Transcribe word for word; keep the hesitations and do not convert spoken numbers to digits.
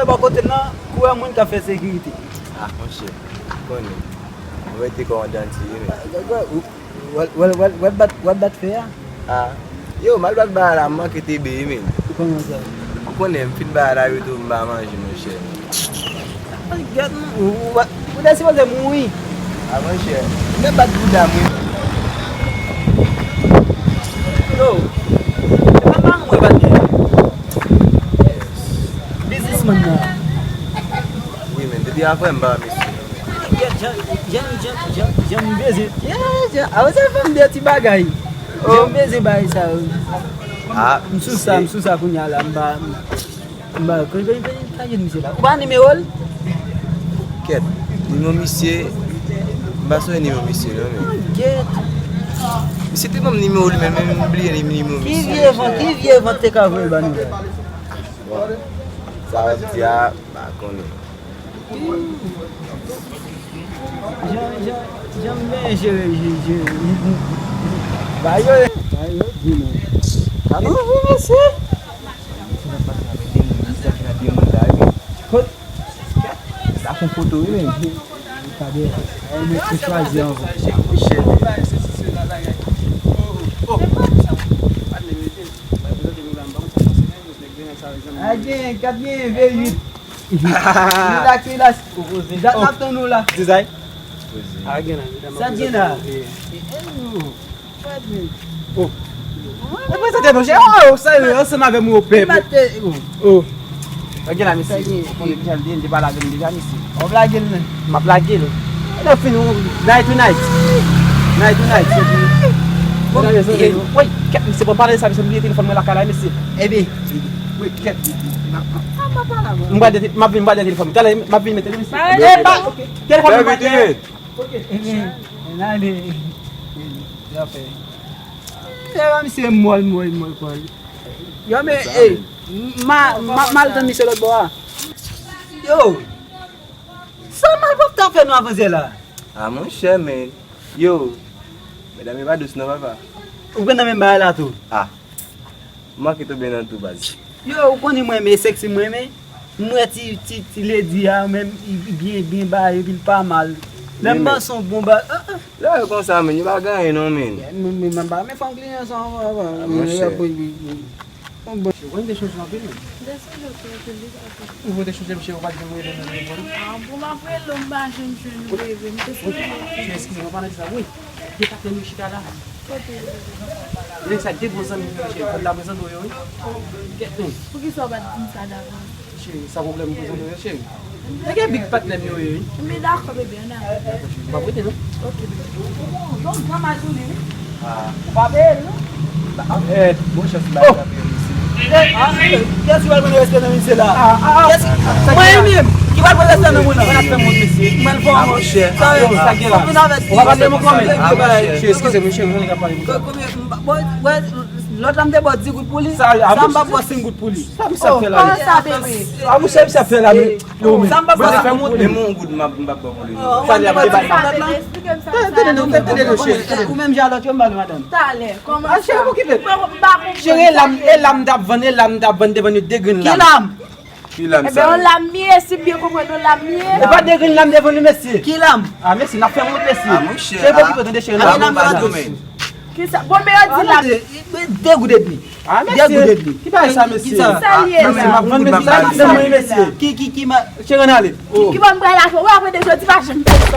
Bò kote m nan, kourè moun k ap fè sekirite. Ah, monchè, ou konnen. Mwen rete kòmandan ti, wi, men. Wè, wè, wè, wè, wè, bat, wè bat fè a? Ah, yo, m al bat bagay la, m manke te beye, men. Ou konnen sa? Ou konnen, m fin bagay la, yo tou, m pa manje, monchè. Ay, gèt, ou, ou, ou, ou te sipoze mouri. Ah, monchè, m te bat bouda m, wi. Yo, se pa mwen bat gen. Biznismann nan. Wi, men, depi apre m pa mesye. Jan, jan, jan, jan, jan m bezwen. Yeah, jan, a, se fanm de ti bagay. Jan m bezwen bagay sa yo. Ah, m sou sa, m sou sa kounye a la, m pa, m pa, kòman, kòman, kòman, kòman misye la? Ou pa nimewo l? Kèt, nimewo misye, m pa sonje nimewo misye, non, men. Kèt. Misye te ban m nimewo li, men, men m bliye nimewo misye. Ki vye vant, ki vye vant te ka voye ba nou? Bon, sa w ap di a, m pa konnen. Jan, jan, jan m benyen jere, jere, jere. Ba yo, ba yo, di nou. Gade yon vi mesye. Kot? Sa fon foto, wi, men. Gade, mwen te chwazi anvan. A gen, kat gen, V uit. Relax, relax. Dat n ap tann ou la. Dizay. Sa gen la? Oh. Mwen prezante nou, chè. Oh, oh, salut, ansanm avè m, yo pèp. Oh. Sa gen la, mesye. Ou konnen kijan l te ye, m te pale avè l deja, mesye. W ap lage l, men. M ap lage l. Lè fini, night to night. Night to night. Bon, woy, kèt, mesye, bon, pale de sa, mesye, m bliye telefòn mwen lakay la, mesye. Epi, woy, kèt. M pral de, m ap vin, m pral de telefòn. Talè, m ap vin mete, mesye. Epa, telefòn mwen pa gen. Ok. N ale. Zafè. Epa, misye mòl, mòl, mòl, mòl. Yo, men, ey, ma, ma, m al tann misye lòt bò a. Yo, sa Malpwòpte ap fè nou avanse la? Ah, monchè, men, yo, medam yo pa dous non, papa. Ou pran nan menm bagay la tou? Ah, m manke tonbe nan tou, baz. Yo, ou konnen mwen renmen sèks, mwen renmen. M wè ti, ti, ti ledi a, menm, li, li byen, byen bay, epi l pa mal. Lè m panse yon bon ba, ah, ah. Lè yo konsa, men, yo pa gen anyen non, men. Men, men, men, men, men fanm kliyan sa, ah, monchè. Ou konn te chonje anpil, men. Ou te chonje, misye, ou pa t janm rele nan telefòn. Ah, bon, m ap rele w, m pa janm jwenn ou, rele m te sonje. Cheri, eskize m, pa nan di sa, wi. Gen patnè m yo chita la. Kote yo? Gen sa, de bon zanmi m yo, cheri, fò m ta prezante w yo, wi. Kèt, men. Poukisa w pa t di m sa davans? Cheri, sa pwoblèm m prezante w yo, cheri. Nèg e big patnè m yo ye, wi. Men dakò, bebe, ann ale. Ou pa prete, non? Ok, bebe. Yon gran majoune, wi. Ah. Ou pa peye l, non? Eh, bon chans, m pa peye misye. Eh, ah, kiyès ki pral pran respè nan misye la? Ah, ah, ah. Kiyès ki, mwen menm, ki pral pran respè nan moun nan? Mwen ap fè mond, mesye. Mwen fò, ah, monchè. Sa, ah, sa gen la. Ou pa pale mwen kòmè. Ah, monchè. Cheri, eskize m, cheri, mwen ka pale pou sa. Bon, wè, lòt la m te ba w di goud pou li. Sa, ah, sa m pa ba w senk goud pou li. Sa misye ap fè la, men? Kòman sa, bebe? Ah, monchè, misye ap fè la, men. Yo, men. Sa m pa ba w senk goud pou li. Men mwen yon goud m ap, m ap ba w pou li. Sa li ap bay. Tande, tande, tande, tande, cheri, tande. Ou menm jan lòt yo, m ba nou, madanm. Talè, kòman sa? Ah, cheri, pou kite. Cheri, e lam, e lam t ap vann, e lam t ap vann devan nou de grenn lam. Ki lam? Ki lam sa? Ebyen, yon lam m ye, si m byen konprann, yon lam m ye. E pa de grenn lam devan nou, mesye. Ki lam? Ah, mesye, n ap fè wont, mesye. Ah, monchè. Cheri, pou kite, tande, cheri, n ap fè wont. Kisa? Bon, men yo di la. De, de goud edmi. Ah, mesye. De goud edmi. Ki bagay sa, mesye? Kisa? Sa l ye la? Mesye, m ap vann, mesye. Sa l ye la? Sa l ye, mesye? Ki, ki, ki ma-, cheri, ann ale. Ki, ki ban m pral la, ou apre de jodi, pa janm fè sa.